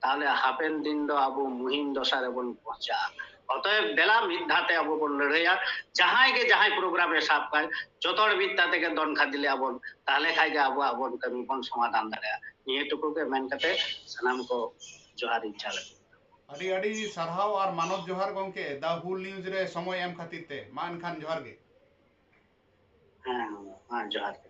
ᱛᱟᱦᱚᱞᱮ ᱦᱟᱯᱮᱱ ᱫᱤᱱ ᱫᱚ ᱟᱵᱚ ᱢᱩᱦᱤᱢ ᱫᱚᱥᱟ ᱨᱮᱵᱚᱱ ᱯᱚᱦᱪᱟᱜᱼᱟ᱾ ᱚᱛᱚᱭᱮᱵ ᱫᱮᱞᱟ ᱢᱤᱫ ᱫᱷᱟᱣ ᱛᱮ ᱟᱵᱚ ᱵᱚᱱ ᱞᱟᱹᱲᱦᱟᱹᱭᱟ, ᱡᱟᱦᱟᱸᱭ ᱜᱮ ᱡᱟᱦᱟᱸᱭ ᱯᱨᱳᱜᱨᱟᱢ ᱮ ᱥᱟᱵ ᱠᱟᱜ, ᱡᱚᱛᱚ ᱦᱚᱲ ᱢᱤᱫ ᱫᱷᱟᱣ ᱛᱮᱜᱮ ᱫᱚᱱ ᱠᱷᱟᱫᱤᱞᱮ ᱟᱵᱚᱱ, ᱛᱟᱦᱚᱞᱮ ᱠᱷᱟᱡ ᱜᱮ ᱟᱵᱚᱣᱟᱜ ᱵᱚᱱ ᱠᱟᱹᱢᱤ ᱵᱚᱱ ᱥᱚᱢᱟᱫᱷᱟᱱ ᱫᱟᱲᱮᱭᱟᱜᱼᱟ᱾ ᱱᱤᱭᱟᱹ ᱴᱩᱠᱩ ᱜᱮ ᱢᱮᱱ ᱠᱟᱛᱮ ᱥᱟᱱᱟᱢ ᱠᱚ ᱡᱚᱦᱟᱨ ᱤᱧ ᱪᱟᱞ ᱟᱠᱚ᱾ ᱟᱹᱰᱤ ᱟᱹᱰᱤ ᱥᱟᱨᱦᱟᱣ ᱟᱨ ᱢᱟᱱᱚᱛ ᱡᱚᱦᱟᱨ ᱜᱚᱢᱠᱮ, ᱫᱟ ᱦᱩᱞ ᱱᱤᱭᱩᱡᱽ ᱨᱮ ᱥᱚᱢᱚᱭ ᱮᱢ ᱠᱷᱟᱹᱛᱤᱨ ᱛᱮ᱾ ᱢᱟ ᱮᱱᱠᱷᱟᱱ ᱡᱚᱦᱟᱨ ᱜᱮ᱾ ᱦᱮᱸ, ᱦᱮᱸ, ᱡᱚᱦᱟᱨ ᱜᱮ᱾